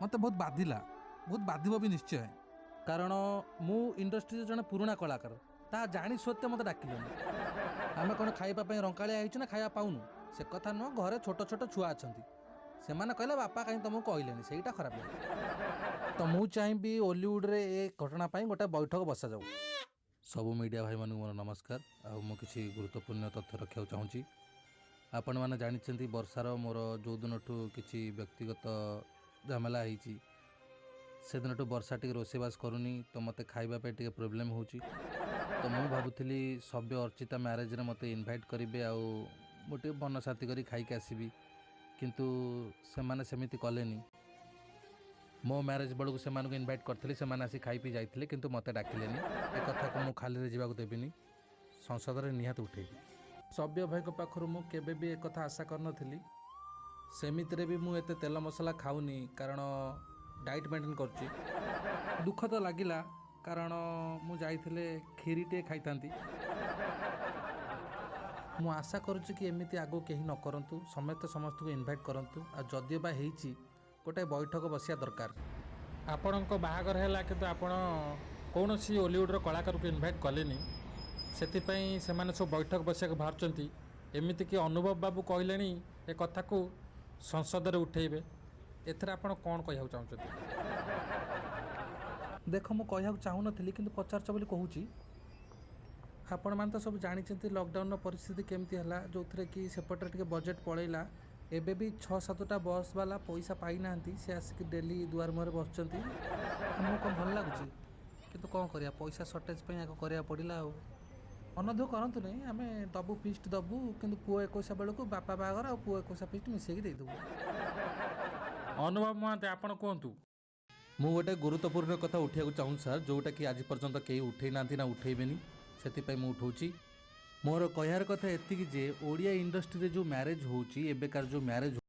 ମୋତେ ବହୁତ ବାଧିଲା, ବହୁତ ବାଧିବ ବି ନିଶ୍ଚୟ। କାରଣ ମୁଁ ଇଣ୍ଡଷ୍ଟ୍ରିରେ ଜଣେ ପୁରୁଣା କଳାକାର, ତାହା ଜାଣି ସତ୍ତ୍ୱେ ମୋତେ ଡାକିଲେନି। ଆମେ କ'ଣ ଖାଇବା ପାଇଁ ରଙ୍କାଳିଆ ହେଇଛୁ ନା ଖାଇବା ପାଉନୁ? ସେ କଥା ନୁହଁ, ଘରେ ଛୋଟ ଛୋଟ ଛୁଆ ଅଛନ୍ତି, ସେମାନେ କହିଲେ ବାପା କାହିଁ ତୁମକୁ କହିଲେନି, ସେଇଟା ଖରାପ ଲାଗେ। ତ ମୁଁ ଚାହିଁବି ଓଲିଉଡ଼ରେ ଏ ଘଟଣା ପାଇଁ ଗୋଟେ ବୈଠକ ବସାଯାଉ। ସବୁ ମିଡ଼ିଆ ଭାଇମାନଙ୍କୁ ମୋର ନମସ୍କାର। ଆଉ ମୁଁ କିଛି ଗୁରୁତ୍ୱପୂର୍ଣ୍ଣ ତଥ୍ୟ ରଖିବାକୁ ଚାହୁଁଛି। ଆପଣମାନେ ଜାଣିଛନ୍ତି, ବର୍ଷାର ମୋର ଯେଉଁ ଦିନଠୁ କିଛି ବ୍ୟକ୍ତିଗତ ଝାମେଲା ହେଇଛି, ସେଦିନଠୁ ବର୍ଷା ଟିକେ ରୋଷେଇବାସ କରୁନି, ତ ମୋତେ ଖାଇବା ପାଇଁ ଟିକେ ପ୍ରୋବ୍ଲେମ୍ ହେଉଛି। ତ ମୁଁ ଭାବୁଥିଲି ସବ୍ୟ ଅର୍ଚ୍ଚିତା ମ୍ୟାରେଜରେ ମୋତେ ଇନଭାଇଟ୍ କରିବେ ଆଉ ମୁଁ ଟିକେ ମନଶାନ୍ତି କରି ଖାଇକି ଆସିବି, କିନ୍ତୁ ସେମାନେ ସେମିତି କଲେନି। ମୋ ମ୍ୟାରେଜ୍ ବେଳକୁ ସେମାନଙ୍କୁ ଇନଭାଇଟ୍ କରିଥିଲି, ସେମାନେ ଆସି ଖାଇ ପିଇ ଯାଇଥିଲେ, କିନ୍ତୁ ମୋତେ ଡାକିଲେନି। ଏ କଥାକୁ ମୁଁ ଖାଲିରେ ଯିବାକୁ ଦେବିନି, ସଂସଦରେ ନିହାତି ଉଠେଇବି। ସବ୍ୟ ଭାଇଙ୍କ ପାଖରୁ ମୁଁ କେବେ ବି ଏକଥା ଆଶା କରିନଥିଲି। ସେମିତିରେ ବି ମୁଁ ଏତେ ତେଲ ମସଲା ଖାଉନି, କାରଣ ଡାଇଟ୍ ମେଣ୍ଟେନ୍ କରୁଛି। ଦୁଃଖ ତ ଲାଗିଲା, କାରଣ ମୁଁ ଯାଇଥିଲେ କ୍ଷୀରିଟିଏ ଖାଇଥାନ୍ତି। ମୁଁ ଆଶା କରୁଛି କି ଏମିତି ଆଗକୁ କେହି ନ କରନ୍ତୁ, ସମସ୍ତେ ସମସ୍ତଙ୍କୁ ଇନଭାଇଟ୍ କରନ୍ତୁ। ଆଉ ଯଦିଓ ବା ହେଇଛି, ଗୋଟେ ବୈଠକ ବସିବା ଦରକାର। ଆପଣଙ୍କ ବାହାଘର ହେଲା, କିନ୍ତୁ ଆପଣ କୌଣସି ଓଲିଉଡ଼ର କଳାକାରକୁ ଇନଭାଇଟ୍ କଲେନି। ସେଥିପାଇଁ ସେମାନେ ସବୁ ବୈଠକ ବସିବାକୁ ବାହାରୁଛନ୍ତି। ଏମିତିକି ଅନୁଭବ ବାବୁ କହିଲେଣି ଏ କଥାକୁ ସଂସଦରେ ଉଠେଇବେ। ଏଥିରେ ଆପଣ କ'ଣ କହିବାକୁ ଚାହୁଁଛନ୍ତି? ଦେଖ, ମୁଁ କହିବାକୁ ଚାହୁଁନଥିଲି, କିନ୍ତୁ ପଚାରୁଛ ବୋଲି କହୁଛି। ଆପଣମାନେ ତ ସବୁ ଜାଣିଛନ୍ତି ଲକଡାଉନର ପରିସ୍ଥିତି କେମିତି ହେଲା, ଯେଉଁଥିରେ କି ସେପଟରେ ଟିକେ ବଜେଟ୍ ପଳେଇଲା। ଏବେ ବି ଛଅ ସାତଟା ବସ୍ ବାଲା ପଇସା ପାଇନାହାନ୍ତି, ସେ ଆସିକି ଡେଲି ଦୁଆର ମୁହଁରେ ବସୁଛନ୍ତି। ଆମକୁ କ'ଣ ଭଲ ଲାଗୁଛି? କିନ୍ତୁ କ'ଣ କରିବା, ପଇସା ସର୍ଟେଜ୍ ପାଇଁ ଆଗ କରିବାକୁ ପଡ଼ିଲା। ଆଉ ମନଦୁଃଖ କରନ୍ତୁ ନାହିଁ, ଆମେ ଦବୁ, ଫିଷ୍ଟ ଦବୁ, କିନ୍ତୁ ପୁଅ ଏକୋଇଶା ବେଳକୁ ବାପା ବାହାଘର ଆଉ ପୁଅ ଏକୋଇଶା ଫିଷ୍ଟ ମିଶେଇକି ଦେଇଦେବୁ। ଅନୁଭବ ମହାନ୍ତି, ଆପଣ କୁହନ୍ତୁ। ମୁଁ ଗୋଟେ ଗୁରୁତ୍ୱପୂର୍ଣ୍ଣ କଥା ଉଠେଇବାକୁ ଚାହୁଁଛି ସାର୍, ଯେଉଁଟାକି ଆଜି ପର୍ଯ୍ୟନ୍ତ କେହି ଉଠେଇ ନାହାନ୍ତି ନା ଉଠେଇବେନି, ସେଥିପାଇଁ ମୁଁ ଉଠଉଛି। ମୋର କହିବାର କଥା ଏତିକି ଯେ ଓଡ଼ିଆ ଇଣ୍ଡଷ୍ଟ୍ରିରେ ଯେଉଁ ମ୍ୟାରେଜ୍ ହେଉଛି, ଏବେକାର ଯେଉଁ ମ୍ୟାରେଜ୍